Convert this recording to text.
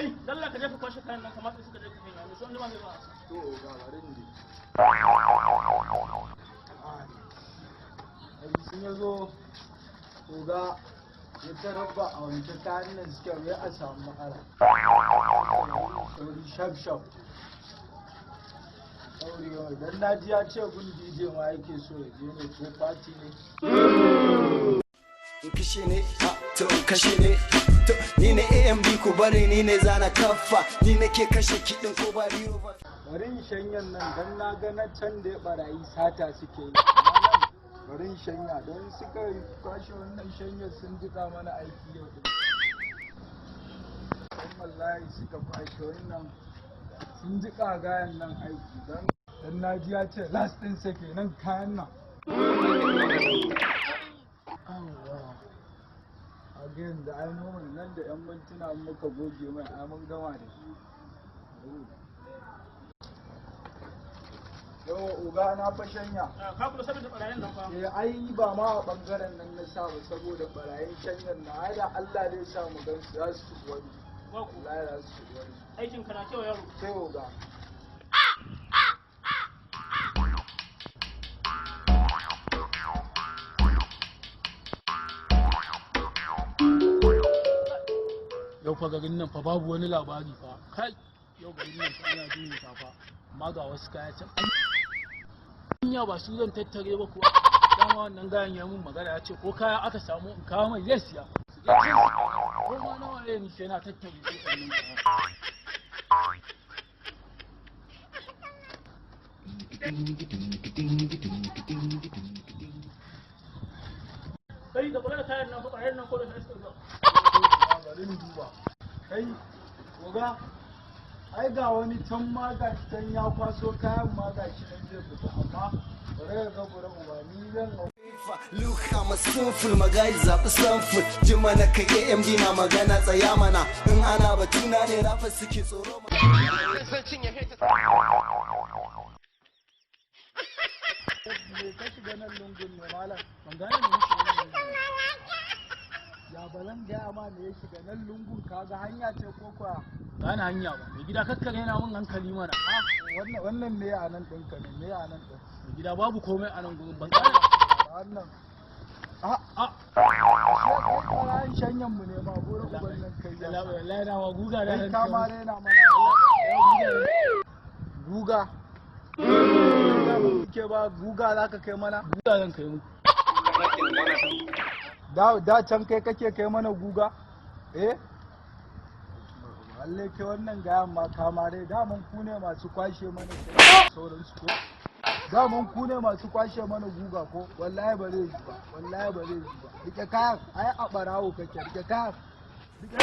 Kai, dalla ka je ka kwashe kayan nan kamar suka je ka kai ne, sai wani ma zai ba. To oga, bari in je. Ai sun ya zo, oga, ya tarar ba a wanke kayan nan suke wai a samu matsala. Sauri shaf shaf. Sauri yau, dan na ji ya ce gun DJ ma yake so ya je ne ko party ne. Kashe ne to kashe ne to ni ne AMD, ku bari ni ne zana kafa, ni nake kashe kiɗin ko ba riyo ba. Bari in shanyan nan don na ga na can da ya barayi sata suke yi. Amma nan bari in shanya don suka kwashe wannan shanyar sun jika mana aiki yau din. Don wallahi suka kwashe wannan sun jika gayan nan aiki don na ji ya ce last ɗinsa kenan kayan nan. Awwa. A ga yanzu ai noman nan da 'yan mintuna muka goge mai ai mun gama da shi. Yawa oga, na fa shanya. Ka kula saboda barayin nan fa. Eh, ai ba ma a bangaren nan na sa ba saboda barayin shanyar na ai da Allah zai sa mu gan su za su ci wani. Ba ku. Wallahi za su ci wani. Aikin ka na kyau, yaro. Sai oga. Yau fa garin nan fa babu wani labari fa. Kai, yau garin nan fa ana jin wuta fa. Amma ga wasu kaya can. Anya ba su zan tattare ba kuwa? Dama wannan gayan ya mun magana ya ce ko kaya aka samu in kawo mai zai siya. Su je can, ko ma nawa ne, ni sai na tattare su wannan kaya. Kai, da kula da kayan nan fa, ɓarayin nan ko da suka zuwa. Bari in duba. Kai, oga, ai ga wani can ma ga shi can ya kwaso kayan ma ga shi nan zai fita, amma bari ka ga bari uba ni zan hau. Look, I'm a sinful, my guys zaɓi samfur. Jima na kai AMD na magana, tsaya mana. In ana batuna ne rafa suke tsoro. Me ka shiga nan lungun ne, malam? Ban gane me nake wannan lungun ba. Ya balan gaya ma me ya shiga nan lungun? Kaga hanya ce ko kuwa? Gane hanya ba. Mai gida, kakkare na mun hankali mana. Ah, wannan me a nan ɗinka ne? Me a nan ɗin? Mai gida, babu komai a nan gurin, ban gane. Wannan a A ɓarayin shanyan mu ne ma gora uban nan kai ya sa. Wallahi na ma guga da Kai ka ma hankali. raina mana guga. Ke ba guga za ka kai mana? Guga zan kai muku. Da can kai kake kai mana guga? Eh? Lalle kai wannan gayan ma kama dai daman ku ne masu kwashe mana sauransu ko? Daman ku ne masu kwashe mana guga ko? Wallahi ba zai yi ba, wallahi ba zai yi ba. Rike kayan, ai a ɓarawo kake, rike kayan. Rike.